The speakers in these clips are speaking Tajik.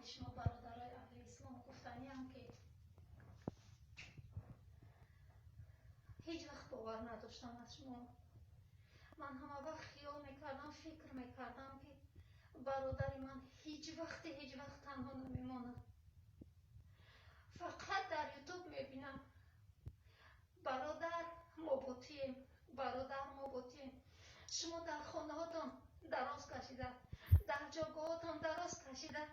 Ҳамаи шумо, бародарои аҳли ислом, гуфтаниам, ки ҳеҷ вақт бовар надоштам аз шумо. Ман ҳама вақт хиёл мекардам, фикр мекардам, ки бародари ман ҳеҷ вақте, ҳеҷ вақт танҳо намемонад. Фақат дар Ютуб мебинам: «Бародар, мо бо туем, бародар, мо бо туем». Шумо дар хонаҳотон дароз кашида, дар ҷойгоҳотон дароз кашида,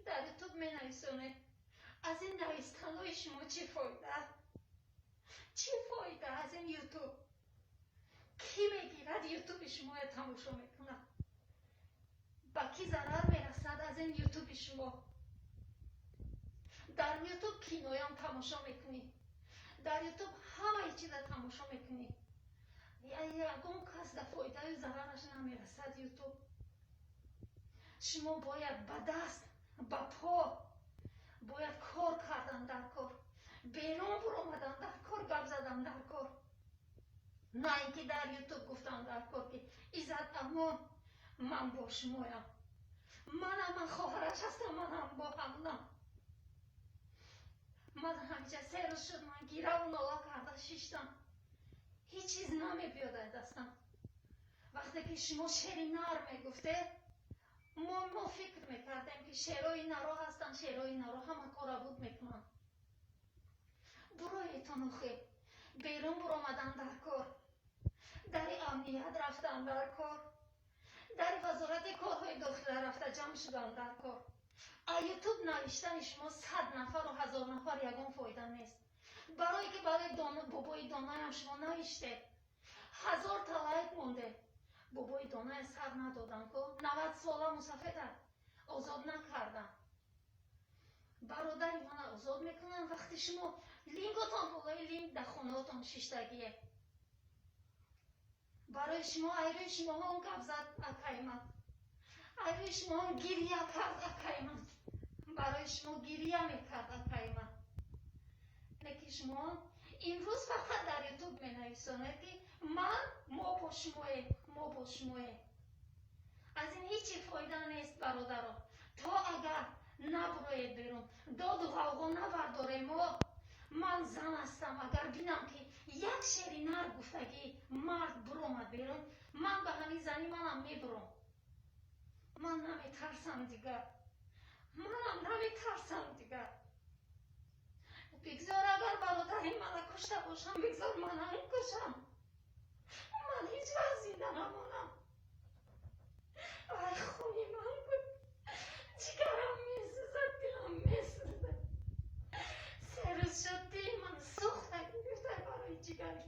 дар Ютуб менависонед. Аз ин навистанҳои шумо чӣ фоида, чӣ фоида аз ин Ютуб? Кӣ мегирад, Ютуби шумоя тамошо мекунад? Ба кӣ зарар мерасад аз ин Ютуби шумо? Дар Ютуб киноям тамошо мекунӣ, дар Ютуб ҳамаи чиза тамошо мекунӣ, ягон кас да фоидаю зарараш намерасад. Ютуб шумо бояд ба даст, ба по бояд кор кардан дар кор, берун буромадан дар кор, гап задан дар кор, на ин ки дар Ютуб гуфтан дар кор, ки «Иззат Амон, ман бо шумоям, манам, ман хоҳараш ҳастам, манам бо ҳамнам». Ман ҳамеша, 3 рӯз шуд, ман гираву нола карда шиштам, ҳеҷ чиз намебиёд аз дастам. Вақте ки шумо шери нар мегуфтед, мо фикр мекардем, ки шерои наро ҳастанд, шерои наро ҳама кора буд мекунанд. Буроетон охе, берун буромадан дар кор, дари амният рафтан дар кор, дари Вазорати корҳои дохила рафта ҷамъ шудан дар кор. А Ютуб навиштани шумо 100 нафару 1000 нафар ягон фоида нест, барое ки барои бобои донаям шумо навиштед, 1000-та лайк монде, бобои доная сар надодан ко, 90 сола мусафеда озод накардан. Бародари мана озод мекунанд, вақте шумо линготон болои линг дар хонаотон шиштагие. Барои шумо, айрӯи шумоҳон гап зад акаи ман, айрӯи шумоҳон гиря кард акаи ман, барои шумо гиря мекард акаи ман. Лекин шумо имрӯз фақат дар Ютуб менависонед, ки ман, мо бо шумоем, мо бо шумоем. Аз ин ҳечи фоида нест, бародаро, то агар набуроед берун, доду ғавғо набардорем мо. Ман зан ҳастам, агар бинам, ки як шери нар гуфтагӣ мард буромад берун, ман ба ҳамин зани манам мебуром. Ман наметарсам дигар, манам наметарсам дигар. Бигзор, агар бародари мана кушта бошам, бигзор манам кушам, ман ҳеҷ вақт зинда намонам. Вай, хуни ман буд, ҷигарам месӯзад, дилам месӯзад. 3 рӯз шуд, дили ман сӯхта гирифта барои ҷигари.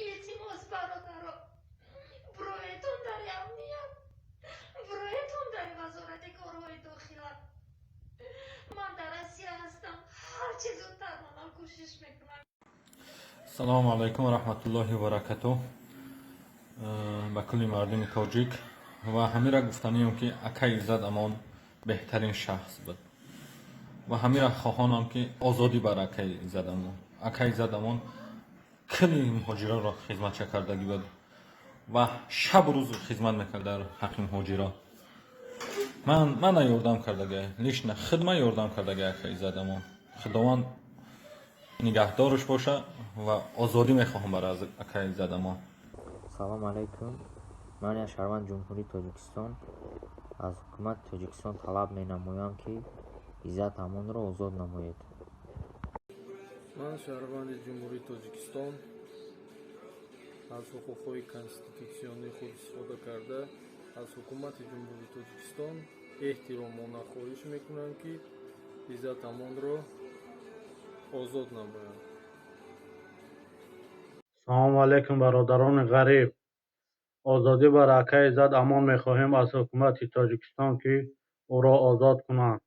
Илтимос, бародаро, буроетон дари амният, буроетон дари Вазорати корҳои дохила. Ман дар Россия ҳастам, ҳарчи зудтар манам кӯшиш мекунам. Салому алайкум ва раҳматуллоҳи ва баракатуҳ ба кулли мардуми тоҷик. Ва ҳамира гуфтанием, ки акаи Иззат Амон беҳтарин шахс буд ва ҳамира хоҳонам, ки озодӣ бар акаи Иззат Амон. Акаи Иззат Амон кулли муҳоҷироро хизматча кардагӣ буд ва шабу рӯз хизмат мекард дар ҳаққи муҳоҷиро. Ман мана ёрдам кардага, лично хидма ёрдам кардага акаи Иззат Амон. Худованд нигаҳдораш боша ва озодӣ мехоҳам барои акаи Иззат Амон. Салом алайкум. Ман як шаҳрванди Ҷумҳурии Тоҷикистон аз ҳукумати Тоҷикистон талаб менамоям, ки Иззат Амонро озод намоед. Ман, шаҳрванди Ҷумҳурии Тоҷикистон, аз ҳуқуқҳои конститутсионии худ истифода карда, аз ҳукумати Ҷумҳурии Тоҷикистон эҳтиромона хоҳиш мекунам, ки Иззат Амонро озод намоянд. Салому алайкум, бародарони ғариб. Озодӣ бар акаи Иззат Амон мехоҳем аз ҳукумати Тоҷикистон, ки ӯро озод кунанд.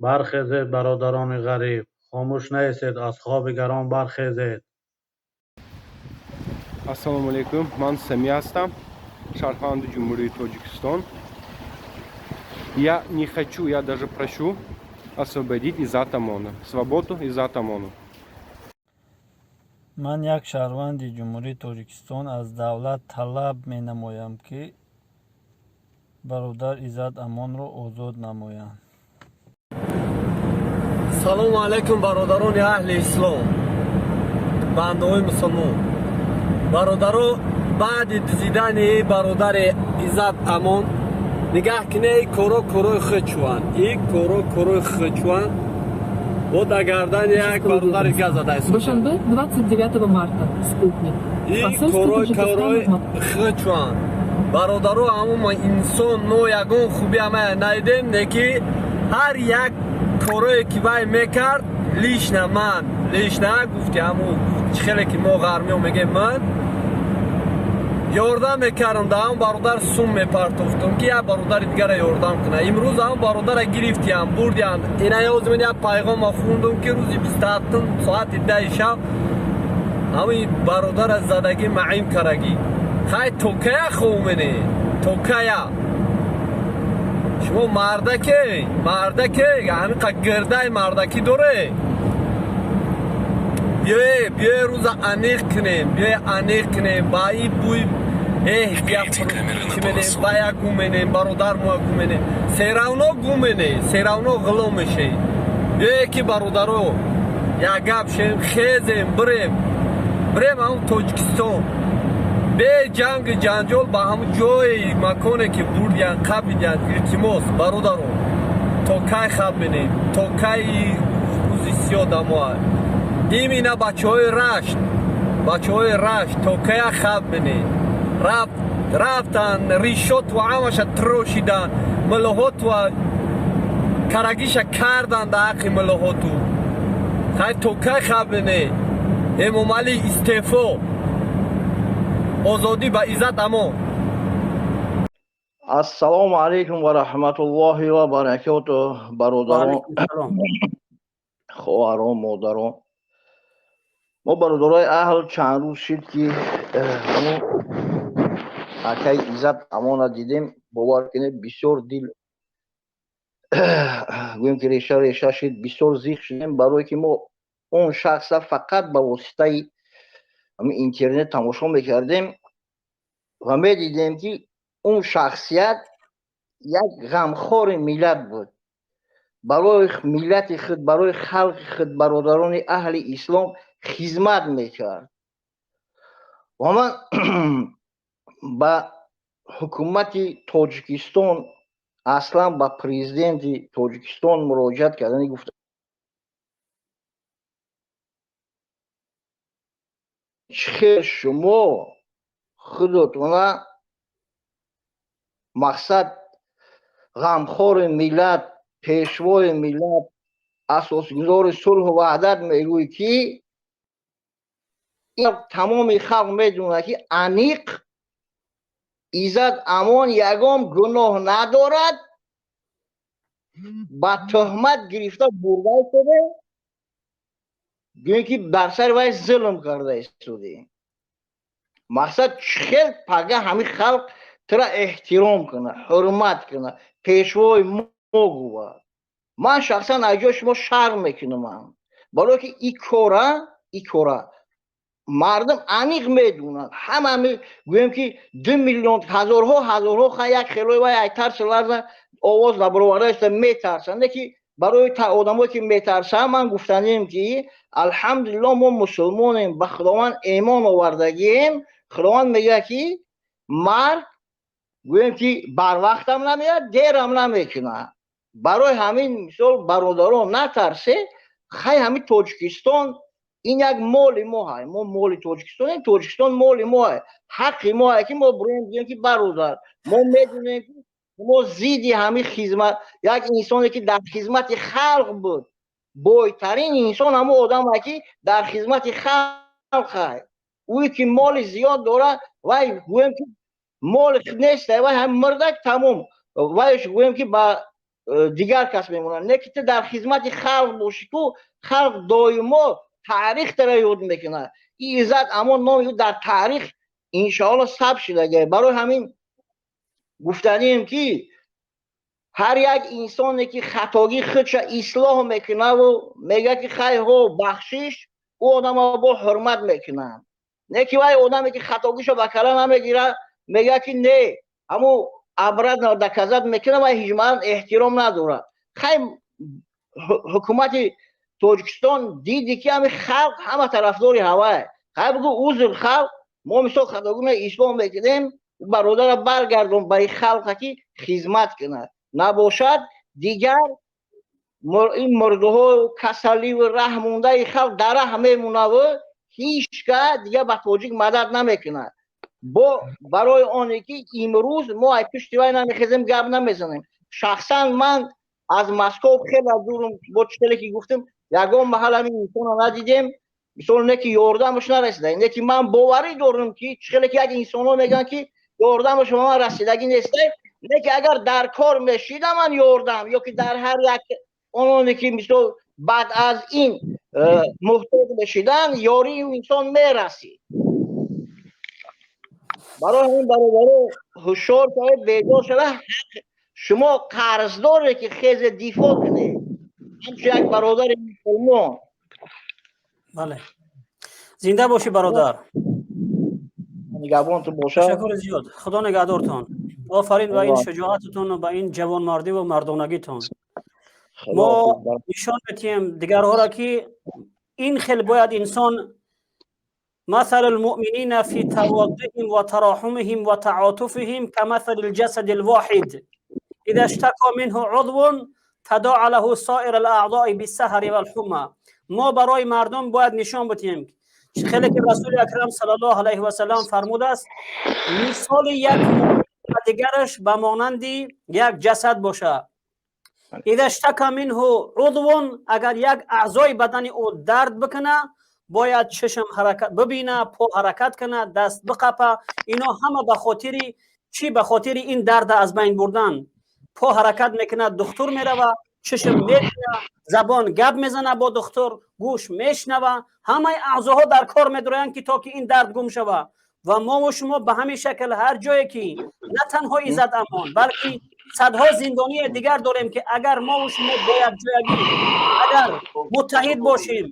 Бархезед, бародарони ғариб, хомӯш наистед, аз хоби гарон бархезед. Ассалому алайкум, ман Самия ҳастам, шаҳрванди Ҷумҳурии Тоҷикистон. Я не хочу, я даже прошу освободить Иззат Амона, свободу Иззат Амону. Ман, як шаҳрванди Ҷумҳурии Тоҷикистон, аз давлат талаб менамоям, ки Бародар Иззат Амонро озод намоянд. Салому алайкум, бародарони аҳли ислом, бандаҳои мусулмон, бародаро. Баъди дизидани бародари Иззат Амон, нигаҳ кине, и коро корои худчуванд, и коро корои худчуванд. Бо дар гардани як бародари га зада. Душанбе, 29 марта. Спутник. И корои корои худчуванд, бародаро. Ҳамон инсон мо ягон хуби ҳама наидем, не ки ҳар як корое ки вай мекард, лично ман, лично гуфти, ҳамун чӣ хеле ки мо ғармиё мегем, ман ёрдам мекардам, да ҳамн бародар сум мепартофтам, ки як бародари дигара ёрдам кунад. Имрӯз ҳамн бародара гирифтиям, бурдиям. Ина ёзи ман як пайғома хундум, ки рӯзи 27-ум соати 10-и шаб ҳамин бародара задагӣ, маъин карагӣ. Хай, то кая хов мене, то кая? Шумо мардаке, мардаке, ҳамиқа гирдаи мардакӣ доре. Биёе, биёе, рӯза аниқ кунем, биёе, аниқ кунем. Ба и бӯй эҳ чӣ менем, ба як гум менем, бародар мо гум менем, всё равно гум мене, всё равно ғилом мешем. Биёе ки, бародаро, як гап шем, хезем, бирем, бирем ҳамн Тоҷикистон, бе ҷанги ҷанҷол, ба ҳамн ҷои маконе ки бурдиян, қабидиян. Илтимос, бародарон, то кай хаб менем, то кай рӯзи сиёҳ дамоа? Имина бачаҳои Рашт, бачаҳои Рашт, то кая хаб менем? Рафтан, ришоту ҳамаша трошидан, милоҳоту карагиша кардан да ҳаққи милоҳоту. Хай, то кай хаб мене? Эмомалӣ, истеъфо! Озодӣ ба Иззат Амон! Ассалому алайкум ва раҳматуллоҳи ва баракотуҳ, бародарон, хоҳарон, модарон. Мо, бародарои аҳл, чанд рӯз шид, ки ҳамун акаи Иззат Амона дидем. Бовар кунед, бисёр дил, гӯем ки, реша реша шид, бисёр зиқ шудем, барое ки мо он шахса фақат ба воситаи ҳамин интернет тамошо мекардем ва медидем, ки он шахсият як ғамхори миллат буд, барои миллати худ, барои халқи худ, бародарони аҳли ислом хизмат мекард. Ва ман ба ҳукумати Тоҷикистон, аслан ба президенти Тоҷикистон муроҷиат кардани гуфта: чӣ хел шумо худотона мақсад ғамхори миллат, пешвои миллат, асосгузори сулҳу ваҳдат мегӯй, ки тамоми халқ медонад, ки аниқ Иззат Амон ягон гуноҳ надорад, ба тӯҳмат гирифта бурда истоде, гӯем ки бар сари вай зулм карда истоде. Мақсад, чӣ хел пага ҳамин халқ тура эҳтиром кунад, ҳурмат кунад, пешвои мо гувад? Ман шахсан аз ҷои шумо шарм мекунам, барое ки и кора мардум аниқ медонанд. Ҳама, гӯем ки, 2 миллион, ҳазорҳо ҳазорҳо, як хелои вай ай тарси ларза овоз набароварда иста, метарсанд. Не ки барои одамое ки метарсанд, ман гуфтанем, ки алҳамдулилло, мо мусулмонем, ба Худованд эмон овардагием. Худованд мегӯяд, ки марг, гӯем ки, барвақтам намеяд, дерам намекунад. Барои ҳамин, мисол, бародарон, натарсе. Хай, ҳамин Тоҷикистон ин як моли мо ҳай, мо моли Тоҷикистонем, Тоҷикистон моли мо ҳай. Ҳаққи мо ҳай, ки мо бироем, гӯем, ки бародар, мо медонем, ки мо зидди ҳамин хизмат, як инсоне ки дар хизмати халқ буд. Бойтарин инсон ҳамон одаме, ки дар хизмати халқ ҳай. Ӯе ки моли зиёд дорад, вай, гӯем ки, моли нест, вай ҳам мурдак, тамом, вайш, гӯем ки, ба дигар кас мемонад. Не ки ту дар хизмати халқ бошӣ, ку халқ доимо таърих тара ёд мекунад. И Иззат Амон номи ӯ дар таърих, иншоалло, сабт шудага. Барои ҳамин гуфтанием, ки ҳар як инсоне ки хатогии худша ислоҳ мекунаву мегӯяд, ки хай, ҳо, бахшиш, ӯ одама бо ҳурмат мекунанд. Не ки вай одаме ки хатогиша ба кала намегирад, мегӯяд, ки не, ҳамун Обратно доказать мекунад ва ҳеҷ эҳтиром надорад. Хай, ҳукумати Тоҷикистон диди, ки ҳами халқ ҳама тарафдори ҳавай. Хай, бугӯ: узр, халқ, мо мисол хатогуна ислом мекунем, бародара баргардон ба ин халқа, ки хизмат кунад. Набошад, дигар ин мурдуҳо, касаливу раҳ мондаи халқ дар раҳ мемонаву ҳичка дигар ба тоҷик мадад намекунад. Бо барои оне ки имрӯз мо ай пишти вай намехезем, гап намезанем. Шахсан ман аз Москов хеле дурум, бо чӣ ки гуфтем, ягон маҳал ҳамин инсонро надидем, мисол, не ки ёрдамаш нарасида, не ки ман боварӣ дорам, ки чӣ хеле ки як инсонҳо мегӯянд, ки ёрдамаш ба ман расидагӣ неста, не ки агар дар кор мешида ман ёрдам ё ки дар ҳар як ононе ки мисол баъд аз ин муҳтоҷ мешидан, ёрии инсон мерасид. Барои ҳамин, бародаро, ҳушёр шавед, бедор шавед. Ҳақ шумо қарздоре, ки хезе дифоъ кунед, ҳамчун як бародари мусулмон. Бале, зинда бошӣ, бародар. Нигаҳбонтон бошад. Ташаккури зиёд, Худо нигаҳдортон. Офарин ба ин шуҷоататон ва ба ин ҷавонмардӣ ва мардонагитон. Мо нишон медиҳем дигарҳоро, ки ин хел бояд инсон. مثل المؤمنين في توادهم وتراحمهم وتعاطفهم كمثل الجسد الواحد، إذا اشتكى منه عضو تداعى له سائر الأعضاء بالسهر والحمى. Мо барои мардум бояд нишон бидиҳем, хеле ки Расули Акрам саллаллоҳу алайҳи васаллам фармудааст: мисоли як ба дигараш ба монанди як ҷасад боша. إذا اشتكى منه عضو, агар як аъзои бадани ӯ дард бикуна, бояд чашм ҳаракат бибина, по ҳаракат кана, даст биқапа. Ино ҳама ба хотири чӣ? Ба хотири ин дарда аз байн бурдан. По ҳаракат мекунад, духтур мерава, чашм мебина, забон гап мезана бо духтур, гӯш мешнава. Ҳамаи аъзоҳо дар кор медуроянд, ки то ки ин дард гум шава. Ва мову шумо ба ҳамин шакл, ҳар ҷое ки на танҳо Иззат Амон, балки садҳо зиндонии дигар дорем, ки агар мову шумо бо якҷоягӣ, агар муттаҳид бошем,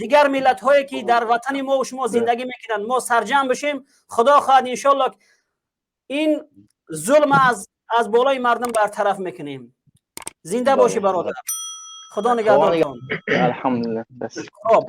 дигар миллатҳое ки дар ватани мову шумо зиндагӣ мекунанд, мо сарҷамъ бишем, Худо хоҳад, иншолло, ин зулм аз болои мардум бартараф мекунем. Зинда бошӣ, бародар, Худо нигаҳдортон. Алҳамдулиллаҳ. Хоб.